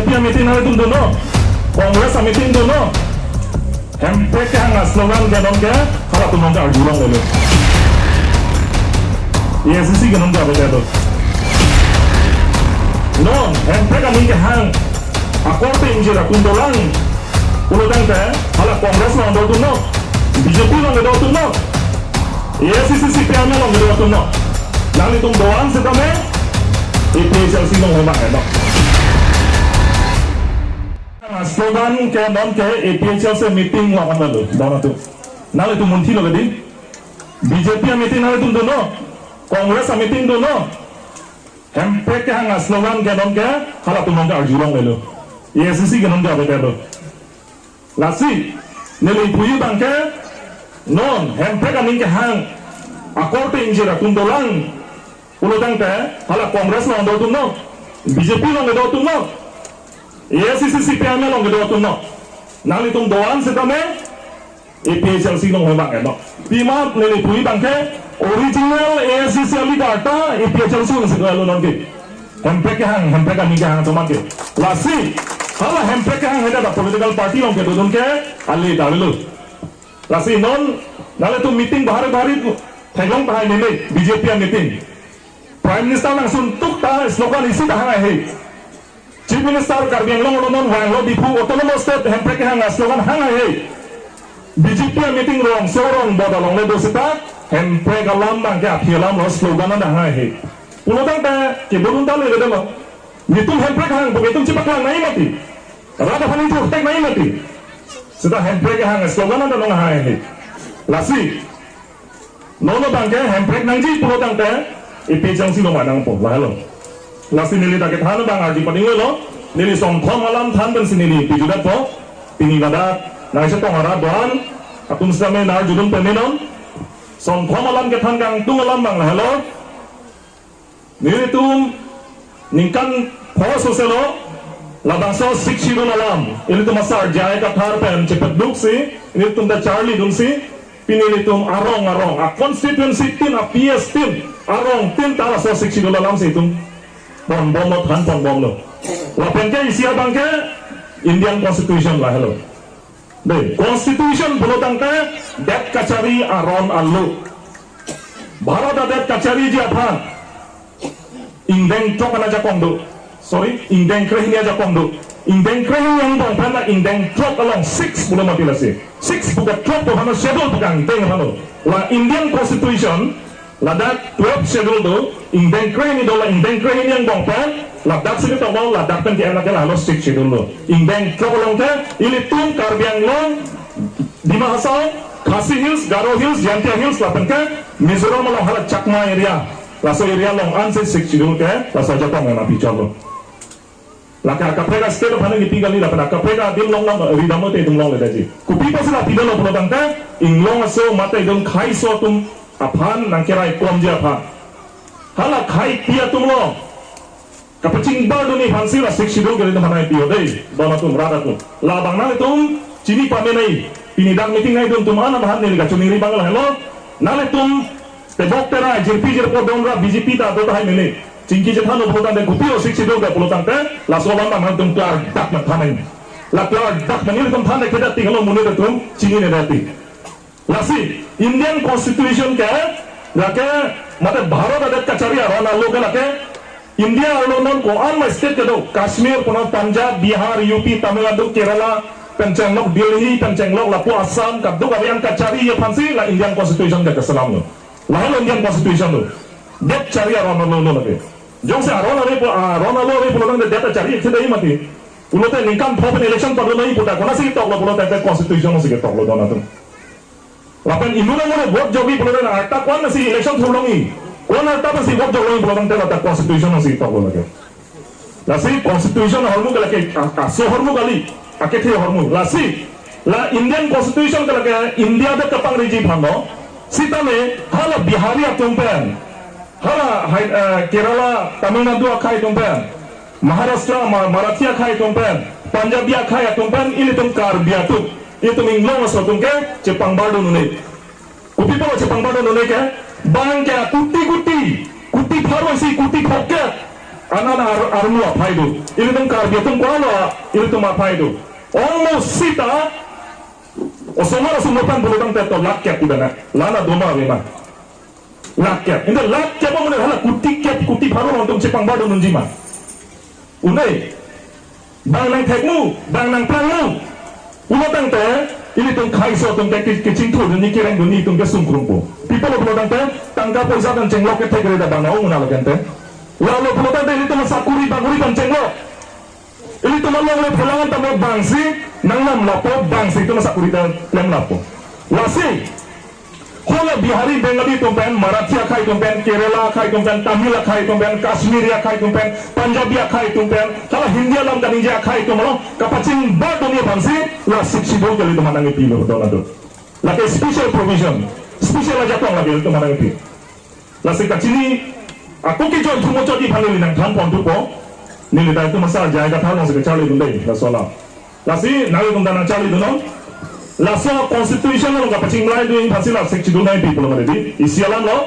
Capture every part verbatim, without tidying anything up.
P meeting nanglitum do non, Congress meeting do non. Hemprek kehang slogan ke non ke, halatum non ke arjulonglelo. A I C C ke non ke abetelo. Non, Hemprek aning kehang akorte ingjir atum dolang pulo tangte, hala Congress along dotum non, B J P along dotum non, A I C C C P I M along dotum non. Nanglitum do-an setame, A P H L C along hema eno. Slogan ke non ke A P H L C meeting along hema lo, don atum. Nanglitum munthilo ke dei. B J P meeting nanglitum do non, Congress meeting do non. Hemprek kehang slogan ke non ke, halatum non ke arjulonglelo. A I C C ke non ke abetelo. Lasi, neli puji abangke, non, Hemprek aning kehang akorte ingjir atum dolang pulo tangte, hala Congress along dotum non, B J P along dotum non, A I C C C P I M along dotum non. Nanglitum do-an setame, A P H L C along hema eno. Pima neli puji abangke, original A I C C a leader ta A P H L C along si do-elo non ke. Hemprek kehang, Hemprek aning kehang atum ke. Lasi, hala Hemprek kehang heda political party along kedodun ke, ale ta avelo. Lasi non, nanglitum meeting bahari bahari theklong tahai nene, B J P meeting. Prime Minister nangsun tuk ta slogan isi ta hang haihe. Chief Minister Karbi Anglong along non vanglo Diphu Autonomous State Hemprek kehang slogan hang haihe. B J P meeting rongso rongbot along le do seta Hemprek alam abangke aphi alam lo slogan anta hang haihe. Pulo tangte kebodun ta le le lo. Netum Hemprek hang, bo netum chepaklang nangji mati. Rat aphan netum tek nangji mati. Seta Hemprek kehang slogan anta non hang haihe. Lasi, non abangke Hemprek nangji pulo tangte, A P H L C along ma nangpo, lahelo. Lasi neli ta kethan abang arju padi ngelo, neli sonthom alam than pensi neli pijudetpo, pini ladak nangchetong arat do-an atum setame nang arjudun peme non, sonthom alam kethan kangtung alam abang lahelo. Nelitum ningkan pho soselo, labangso Sixth Schedule alam, ilitum asar J I Kathar pen chepeduk si, ilitum ta charlidun si, pini ilitum arong arong, a constituency tin, a P S tin, arong tin ta laso Sixth Schedule alam si itum ponbomlo, than ponbomlo. Lapen ke isi abangke Indian Constitution lahelo. Dei, Constitution pulo tangte det kachari aron alo. Bharat adet kachariji aphan ingdeng throk an ajakong do. Sorry, ingdeng krehini ajakong do. Ingdeng krehini angbong pen la ingdeng throk along, six pulo mati lasi. Six pu ke throk pu aphan schedule pu kangdeng aphan lo. La Indian Constitution ladak twelfth Schedule do, ingdeng krehini do, la ingdeng krehini angbong pen ladak si ketoklo, ladak pen ke-en lake lahelo Sixth Schedule lo. Ingdeng throk along ke ilitum Karbi Anglong, Dima Hasao, Khasi Hills, Garo Hills, Jaintia Hills, lapen ke Mizoram along hala Chakma area, laso area along ansi Sixth Schedule ke laso ajakong nangpichotlo. Lake akaprek a-state aphan kipi kali, lapen akaprek adim longdam, ridam te itum longledetji. Kopi apotsi la pidetlo pulo tangte, inglong aso mate itum khei aso atum aphan nangkeraikomji aphan. Hala kheipi atum along kapachingbardunji aphansi la Sixth Schedule ke ilitum aphan nangpi-o dei, don atum, rat atum. Labang nanglitum chini pame nangji, pini dak meeting nangdun atum an aphan neli kachiningri abang lahelo, nanglitum tebok terai, jirpi jirpo donra B J P ta do tahai mene. Chingki chethanlo pulo tangte, kopi o Sixth Schedule ke pulo tangte, laso alam abang nangtum klardak nangthan nangji. La klardak nangji, nelitum than nangkhedet tik lo, monit atum chininedetji. Lasi, Indian Constitution ke, lake, mate Bharat adet kachari aron alo ke lake, India arlo non ko-an ma state kedo, Kashmir punon Punjab, Bihar, U P, Tamil Nadu, Kerala, pen chenglok Delhi, pen chenglok lapu Assam, kadokave an kachariji aphansi la Indian Constitution ke keselamlo. Lahelo Indian Constitution lo. Det chari aron alo lo lake. Jongsi aron ave pu, aron alo ave pulo tangte det chari ikse dei mati. Pulote ningkan pho pen election padunoi pu ta konatsi toklo pulote Constitution si ketoklo don atum. Lapen inut angbong vote jokji pulote arta ko-an si election thurlongji, ko-an arta si vote joklongji pulo tangte la ta Constitution si toklo lake. Lasi Constitution ahormu ke lake, a-, aso ahormu kali, akethe ahormu. Lasi, la Indian Constitution ke lake India adet kapangriji aphan lo. Sitame, hala Bihari atum pen, hala Hai-, eh, Kerala, Tamil Nadu akhei atum pen, Maharashtra, Ma-, Marathi akhei atum pen, Punjabi akhei atum pen, ilitum Karbi atum, ilitum inglong aso atum ke chepangbardun un-e. Kopi apot chepangbardun un-e ke, bang ke kuti kuti, kuti pharo isi, kuti phokep Anan ar-, armu aphai do. Ilitum Karbi atum ko-an lo, ilitum aphai do. Onglo sita, osomar osomar pen pulo tangte to lakh kep pudana. La-an adoma avema. Lakh kep. Ante lakh kep amonit hala kuti kep, kuti pharo along atum chepangbar dun unji ma? Un'e. Bang nangthekmu, bang nangphrangmu. Pulo tangte, ilitum khaiso atum ke ki-, kechingthur dunji, kereng dunji atum ke sungkrungpo. Pi apotlo pulo tangte, tangka poisa pen chenglok kethek re ta bang ong un'e lo kente. Lalo pulo tangte ilitum sakuri bakuri pen chenglok. Ilitum alongle phelang tame bangsi nangnam lapo, bangsi itum sakuri ta klem lapo. Lasi, hala Bihari, Bengali atum pen, Marathi akhai atum pen, Kerala akhai atum pen, Tamil akhai atum pen, Kashmiri akhai atum pen, Punjabi akhai atum pen, hala Hindi alam kaningje akhai atum along kapachingbar dunji aphansi la Sixth Schedule ke ilitum aphan nangkepilo, don atum. Lake special provision, special ajakong lake ilitum aphan nangkepi. Lasi kachini, ako kejoi thumo chot aphan neli nangthan pon thupo. Neli ta itum asar J I Kathar alongsi kacharli dun dei, laso alam. Lasi nanglitum ta nangcharli dun non. Laso constitution along kapachingbar dunji aphansi la Sixth Schedule nangkepi pulo mati dei. Isi alam lo.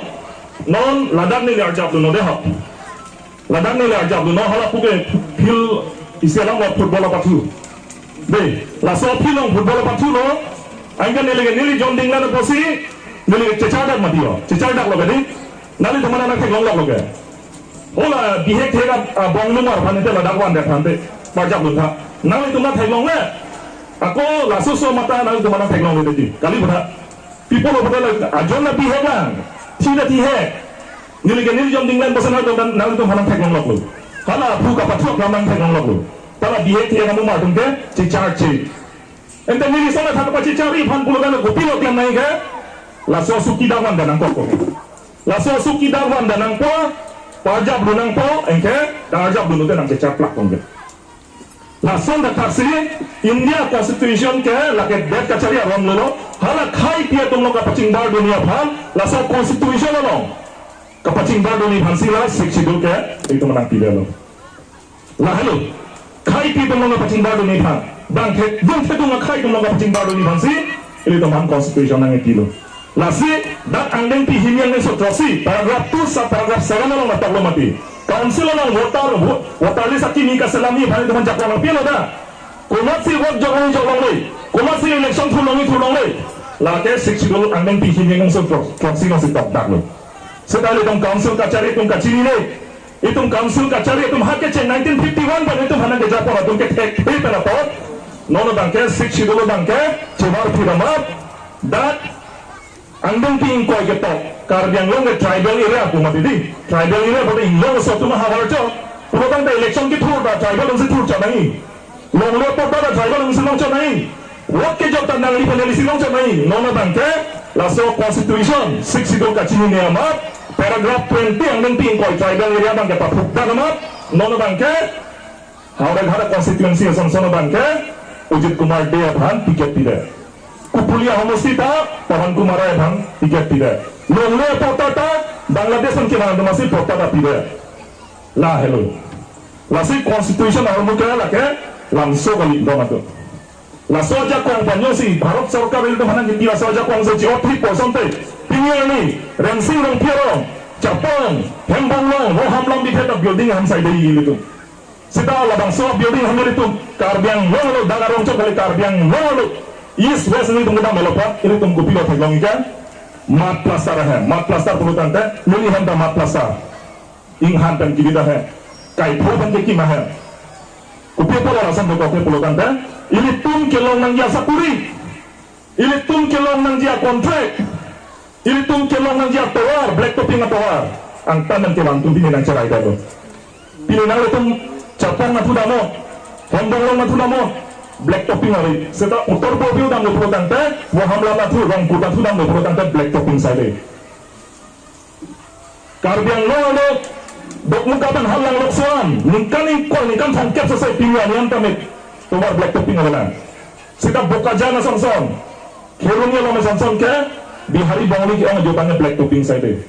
Non ladak neli arjap dun non dei ha. Ladak neli arjap dun non, hala puke field isi alam lo, football apathu. Dei, laso field along football apathu lo. Anke neli ke neli John Dinglen apotsi, neli ke chechardak mati lo. Chechardak lo ke dei. Nanglitum aphan nangtheklonglok lo ke. Hala bihek thek a, a, bonglumar aphan ante ladak van det aphan te parjap dun tha. Nanglitum nangtheklongle. Ako laso so mata nanglitum aphan nangtheklongle dei. Kali butha. Pi apotlo pulote la ajon ta bihek lang. Thi ta thihek. Neli ke neli John Dinglen apotsi nanglitum, nanglitum aphan nangtheklonglok lo. Hala aphu kapathu aphan nangtheklonglok lo. Ta la bihek thihek amumar atum ke checharche. Ante neli sona thak pachecharji aphan pulo tangte kopilo klem nangji ke. Laso suki dak van det nangkok. Laso suki dak van det nangpo, parjap dun nangpo, anke, dak arjap dun te nangchechar plak tong ke. Lason dak thaksi, India Constitution ke lake det kachari aron lo, hala khaipi atum along kapachingbar dunji aphan, laso Constitution along kapachingbar dunji aphansi la Sixth Schedule ke itum aphan nangpilo. Lahelo, khaipi atum along kapachingbar dunji aphan, bang thek, bang thek atum akhai atum along kapachingbar dunji aphansi, ilitum aphan Constitution nangkepilo. Lasi, dak angdengpi hini angdengso throksi, paragraph two, sub paragraph seven along nangtoklo mati. Council along voter, vo-, voter list akimi kaselamji aphan itum aphan jakong nangpilo da. Komatsi vote jok longji jok longle, komatsi election thur longji thur longle. Lake Sixth Schedule angdengpi hini angdengso thro-, throksi alongsi tokdaklo. Seta ilitum council kachari atum kachinine. Itum council kachari atum ha kecheng nineteen fifty-one pen itum aphan nangkejapon atum ke thekthe pen apot. Non abang ke Sixth Schedule abang ke chevar phir amat. Dak angdengpi ingkoi ketok Karbi Anglong ke tribal area pu mati dei. Tribal area pu inglong so atum havar chot. Pulo tangte election kethur ta tribal alongsi thur chot nangji. Longle aporta ta tribal alongsi long chot nangji. Vote kejok ta nangli pen neli si long chot nangji. Non abang ke laso Constitution Sixth Schedule kachinine amat, paragraph twenty angdengpi ingkoi tribal area abang ke paphukdak amat. Non abang ke Howraghat constituency ason son abang ke Ujit Kumar Dey aphan ticket pidet. Kupulia homosti ta Pawan Kumar Rai aphan ticket pidet. Longle aporta ta Bangladesh pen kevang atum aphansi porta ta pidet. Lahelo. Lasi Constitution ahormu ke lake lamso kali, don atum. Laso ajakong pen jongsi Bharat Sorkar ilitum aphan nangkepi laso ajakong si chi-ot thip asonte, pini arni Rensing Rongpi arong, Chapang, Hembong along, Voham lam bithe ta building ham saide ilitum. Seta labangso building ham ilitum Karbi Anglong along, dak arong chot kali, Karbi Anglong along, East West ilitum kedam elo pa, ilitum kopilo theklong ikan, mud plaster ahem, mud plaster pulo tangte, neli hem ta mud plaster. Inghan pen kibit ahem, kaipho pen kekim ahem. Kopi apot lason dokok ke pulo tangte, ilitum kelong nangji asakuri, ilitum kelong nangji acontract, ilitum kelong nangji atovar, black topping atovar. Angtan pen kevang atum pini nangcherai dalo. Pini nanglitum Chapang nathu damo, Hembong along nathu damo, black topping ari. Seta Uttar Purbi damlo pulo tangte, Voham lam nathu, Rongkut nathu damlo pulo tangte black topping saide. Karbi Anglong along, Dokmoka pen Harlang Loksoan, ningkan ingkoi, ningkan thomkep sosai pini arni an tame tovar black topping avelang. Seta Bokajan ason son, Kheroni along ason son ke, Bihari Bongali ke-ong ajo tangte black topping saide.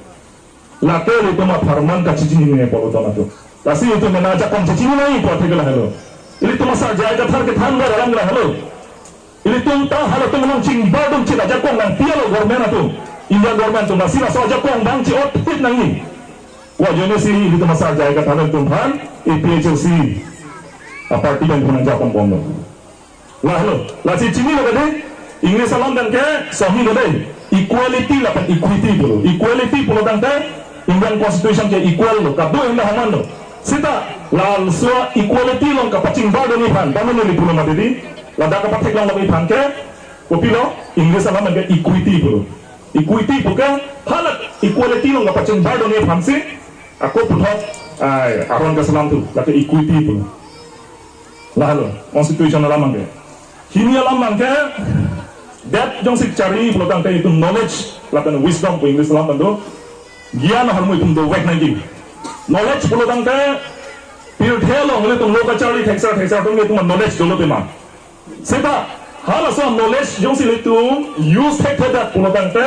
Lake ilitum apharman kachechinine pulo, don atum. Lasi itum mena ajakong chechini nangji pu athe ke lahelo. Ilitum asar J I Kathar kethan ber alam ke lahelo. Ilitum ta halatum nangchingbar dun chit ajakong nangpilo government atum. India government atum, lasi laso ajakong abang chi-ot thip nangji. Wa jone si ilitum asar jai kathanan atum aphan, A P H L C aparty pen puna japon bomlo. Lahelo, lasi chinilo kade, English alam pen ke sohi lo dei, equality lapen equity pulo. Equality pulo tangte, Indian Constitution ke equal lo, kado inda haman lo. Seta, laso equality along kapachingbar doni aphan, bang neli pulo mati di, ladak kapatheklong lagi aphan ke, kopilo, English alam pen ke equity pulo. Equity puke, hala equality along kapachingbar doni aphan si, ako puthot, ai, aron kaselam thu, lake equity pulo. Lahelo, constitution alam abangke. Hini alam abangke, det jongsi kachari pulo tangte itum knowledge, lapen wisdom pu English alam pen do, gyan ahormu itum dovek nangji. Knowledge pulo tangte, pirthe along ilitum lo kacharli thekser thekser atum ilitum knowledge dolo tema. Seta, halaso knowledge jongsi ilitum use thekthedet pulo tangte,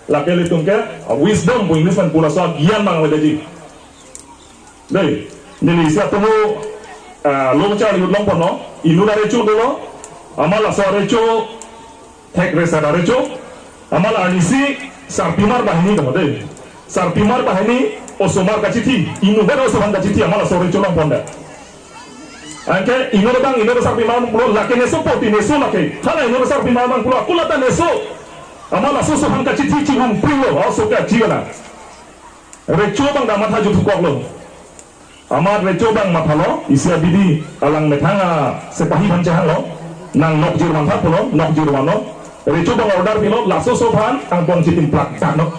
lake ilitum ke, wisdom pu English pen pu laso gyan abang avedeji. Dei, neli isi atum, ah, lo kacharli ahut longponlo, inut arecho dolo, amat laso arecho, thek resat arecho, amat la arnisi sarpimar banghini dolo dei. Sarpimar banghini osomar kachithi, inutvet oso aphan kachithi, amat laso arecho longpondet. Anke inut abang, inut sarpimar abang pulo, lake neso apot, neso lake. Hala inut sarpimar abang pulo, ako lata neso. Amat laso oso aphan kachithi chihum pilo, oso ke chigana. Recho abang ta matha juthu koklo. Amat recho abang mathalo, isi abidi alang methang asepahi aphan chehanglo, nang nokjir vantha pulo, nokjir vanlo. Recho abang order pilo, laso oso aphan angbong chitim plak daknon.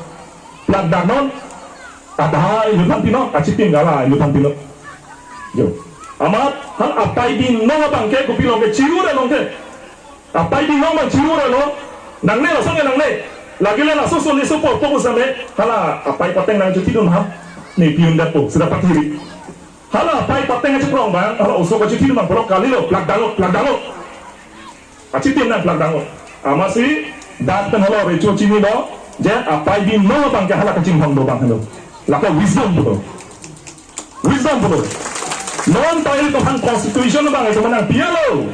Plak daknon, adha inut aphan pinon, achitim gala inut aphan pinon. Jo. Amat hal apai binong abangke, kopilo ke chiru ra nong ke. Apai binong abang chiru ra lo, nangne lason ke nangne. Lake le laso oso neso apot pok usame, hala apai pateng nangchethidun ham. Ne piun dapo, seta pathiri. Hala apai pateng achiprong abang, hala oso kachethidun abang, pura kalilo, plak daklo, plak daklo. Achitim nang plak daklo. Amatsi, dak pen hala recho chinilo, je apai binong abangke hala kachinghon do abang helo. Lake wisdom pulo. Wisdom pulo. Non ta ilitum aphan constitution abang itum nangpilo.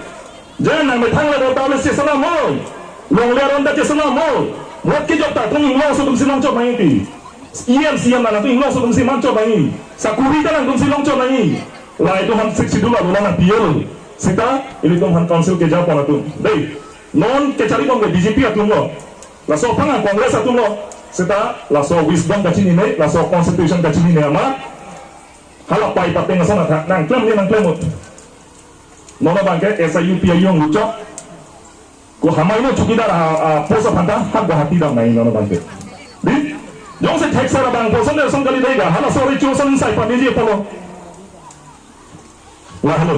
Je nang methang le voter list cheselam noi. Longle aron ta cheselam noi. Vote kejok ta tung inglong aso atumsi longchot nangji. E M, C E M nang tung inglong aso atumsi manchot nangji. Sakuri ta nangtumsi longchot nangji. La itum aphan Sixth Schedule alo la nangpilo. Seta ilitum aphan council kejapon atum. Dei, non kacharipon ke B J P atum lo. Laso aphan Congress atum lo. Seta laso wisdom kachinine, laso constitution kachinine amat. Hala apai pateng ason athak nangklemle nangklemnon. Non abangke S I U P I U angluchok. Ko hamai lo chowkidar a, a post aphan ta ha Guwahati dam nangji non abangke. Dei, jongsi thekser abang post ason ason kali dei ga, halaso recho ason sai pameji pulo. Lahelo.